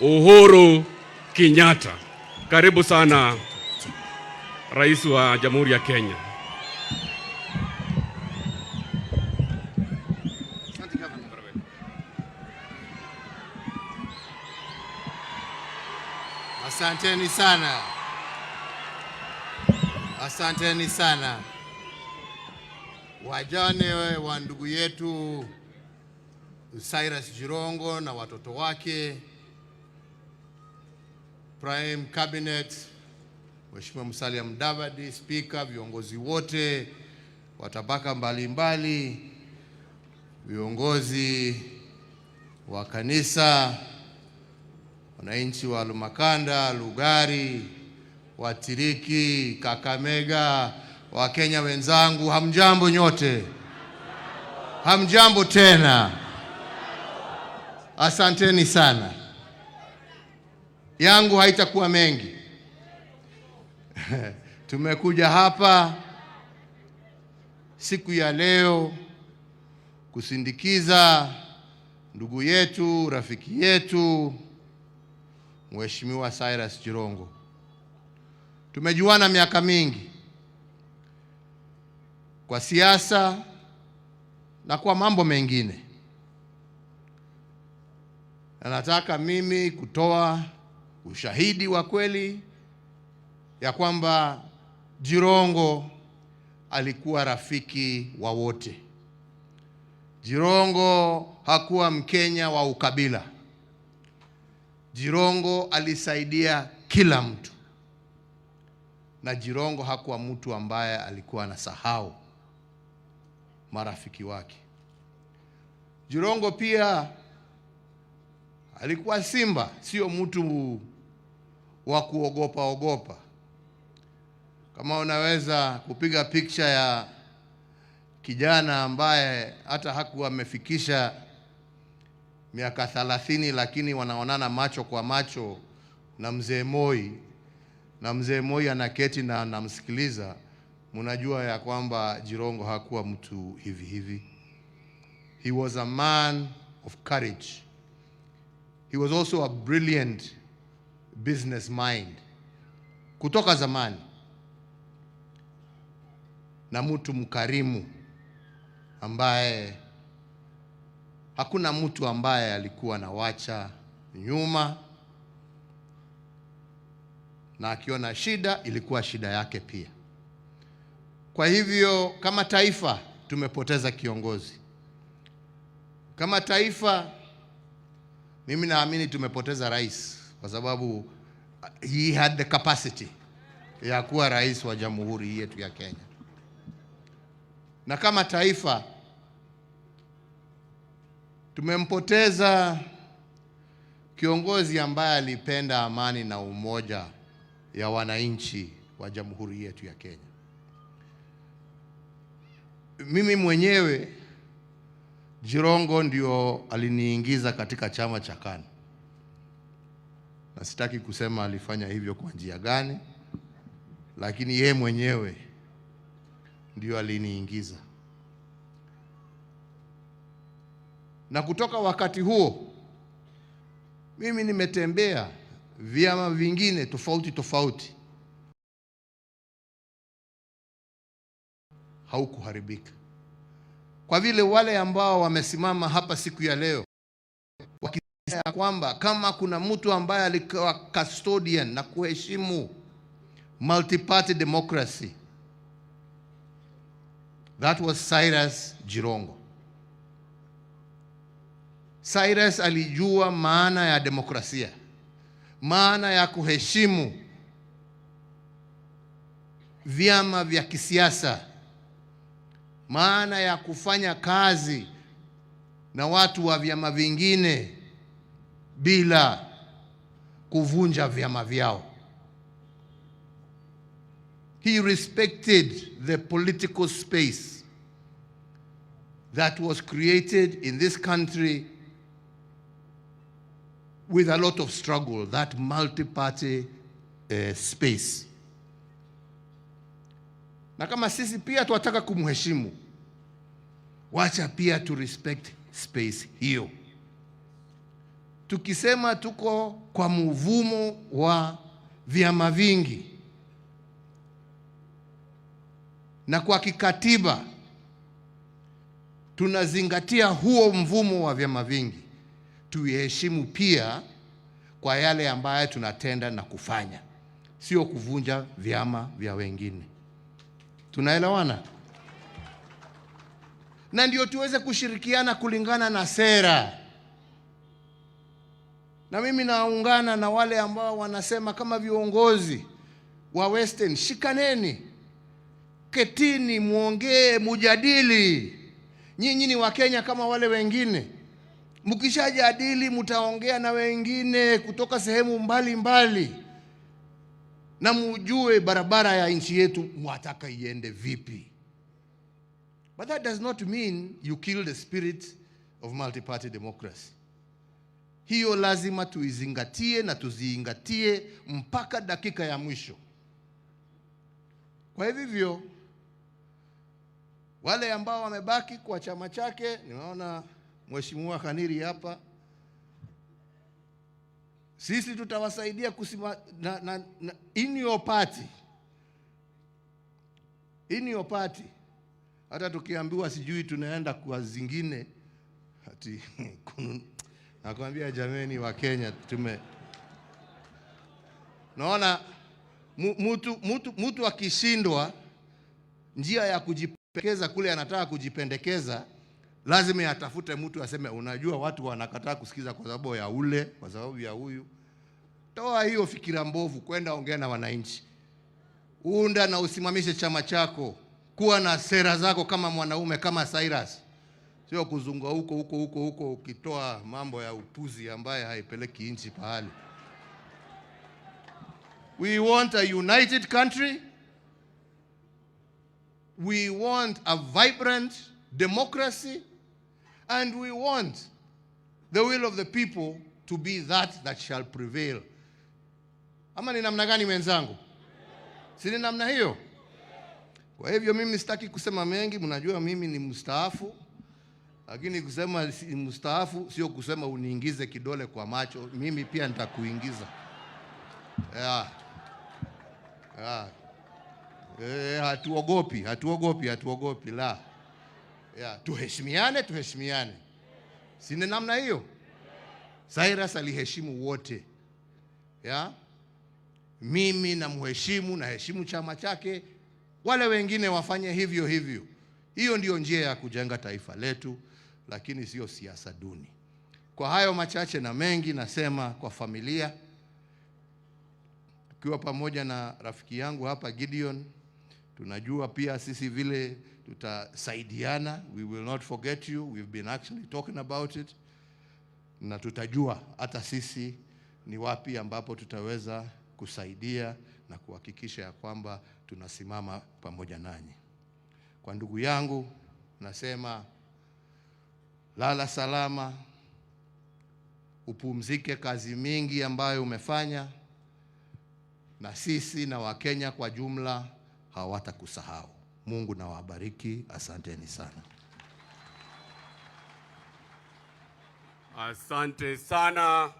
Uhuru Kenyatta. Karibu sana, Rais wa Jamhuri ya Kenya. Asanteni sana, asanteni sana wajane wa ndugu yetu Cyrus Jirongo na watoto wake, Prime Cabinet, Mheshimiwa Musalia Mudavadi, Spika, viongozi wote wa tabaka mbalimbali, viongozi wa kanisa, wananchi wa Lumakanda, Lugari, Watiriki, Kakamega, Wakenya wenzangu, hamjambo nyote? Hamjambo tena. Asanteni sana. Yangu haitakuwa mengi. Tumekuja hapa siku ya leo kusindikiza ndugu yetu, rafiki yetu, Mheshimiwa Cyrus Jirongo. Tumejuana miaka mingi kwa siasa na kwa mambo mengine, na nataka mimi kutoa ushahidi wa kweli ya kwamba Jirongo alikuwa rafiki wa wote. Jirongo hakuwa Mkenya wa ukabila. Jirongo alisaidia kila mtu, na Jirongo hakuwa mtu ambaye alikuwa anasahau marafiki wake. Jirongo pia alikuwa simba, sio mtu wa kuogopa ogopa. Kama unaweza kupiga picha ya kijana ambaye hata hakuwa amefikisha miaka 30, lakini wanaonana macho kwa macho na mzee Moi, na mzee Moi anaketi na anamsikiliza, mnajua ya kwamba Jirongo hakuwa mtu hivi hivi. He was a man of courage. He was also a brilliant business mind kutoka zamani, na mtu mkarimu ambaye hakuna mtu ambaye alikuwa anawacha nyuma, na akiona shida ilikuwa shida yake pia. Kwa hivyo kama taifa tumepoteza kiongozi. Kama taifa mimi naamini tumepoteza rais, kwa sababu he had the capacity ya kuwa rais wa jamhuri yetu ya Kenya. Na kama taifa tumempoteza kiongozi ambaye alipenda amani na umoja ya wananchi wa jamhuri yetu ya Kenya. Mimi mwenyewe, Jirongo ndio aliniingiza katika chama cha KANU, na sitaki kusema alifanya hivyo kwa njia gani, lakini ye mwenyewe ndio aliniingiza. Na kutoka wakati huo mimi nimetembea vyama vingine tofauti tofauti, haukuharibika. Kwa vile wale ambao wamesimama hapa siku ya leo wakisema kwamba kama kuna mtu ambaye alikuwa custodian na kuheshimu multi-party democracy, that was Cyrus Jirongo. Cyrus alijua maana ya demokrasia, maana ya kuheshimu vyama vya kisiasa, maana ya kufanya kazi na watu wa vyama vingine bila kuvunja vyama vyao. He respected the political space that was created in this country with a lot of struggle, that multi-party space. Na kama sisi pia tunataka kumheshimu, wacha pia tu respect space hiyo. Tukisema tuko kwa mvumo wa vyama vingi na kwa kikatiba tunazingatia huo mvumo wa vyama vingi, tuiheshimu pia kwa yale ambayo tunatenda na kufanya, sio kuvunja vyama vya wengine. Tunaelewana? Na ndio tuweze kushirikiana kulingana na sera. Na mimi naungana na wale ambao wanasema kama viongozi wa Western, shikaneni, ketini, muongee, mujadili. Nyinyi ni Wakenya kama wale wengine. Mkishajadili mtaongea na wengine kutoka sehemu mbalimbali mbali, na mujue barabara ya nchi yetu mwataka iende vipi. But that does not mean you kill the spirit of multi-party democracy. Hiyo lazima tuizingatie na tuziingatie mpaka dakika ya mwisho. Kwa hivyo wale ambao wamebaki kwa chama chake, nimeona Mheshimiwa Khaniri hapa, sisi tutawasaidia na in your party, in your party. Hata tukiambiwa sijui tunaenda kwa zingine ati nakwambia jameni, wa Kenya tume naona mtu akishindwa njia ya kujipendekeza kule anataka kujipendekeza, lazima atafute mtu aseme, unajua watu wanakataa kusikiza kwa sababu ya ule, kwa sababu ya huyu. Toa hiyo fikira mbovu, kwenda ongea na wananchi, unda na usimamishe chama chako, kuwa na sera zako kama mwanaume, kama Cyrus, sio kuzunga huko huko huko huko ukitoa mambo ya upuzi ambaye haipeleki nchi pahali. We want a united country. We want a vibrant democracy. And we want the will of the people to be that that shall prevail. Ama ni namna gani wenzangu? Si ni namna hiyo? Kwa hivyo mimi sitaki kusema mengi, mnajua mimi ni mstaafu. Lakini kusema si mstaafu sio kusema uniingize kidole kwa macho, mimi pia nitakuingiza. Yeah. Yeah. Hatuogopi, hatuogopi, hatuogopi la. Yeah. Tuheshimiane, tuheshimiane. Si ni namna hiyo? Cyrus aliheshimu wote. Yeah? Mimi namheshimu, naheshimu chama chake, wale wengine wafanye hivyo hivyo. Hiyo ndiyo njia ya kujenga taifa letu, lakini sio siasa duni. Kwa hayo machache na mengi, nasema kwa familia, tukiwa pamoja na rafiki yangu hapa Gideon, tunajua pia sisi vile tutasaidiana. We will not forget you. We've been actually talking about it, na tutajua hata sisi ni wapi ambapo tutaweza kusaidia na kuhakikisha ya kwamba tunasimama pamoja nanyi. Kwa ndugu yangu nasema lala salama, upumzike kazi mingi ambayo umefanya, na sisi na Wakenya kwa jumla hawatakusahau. Mungu na wabariki. Asanteni sana. Asante sana.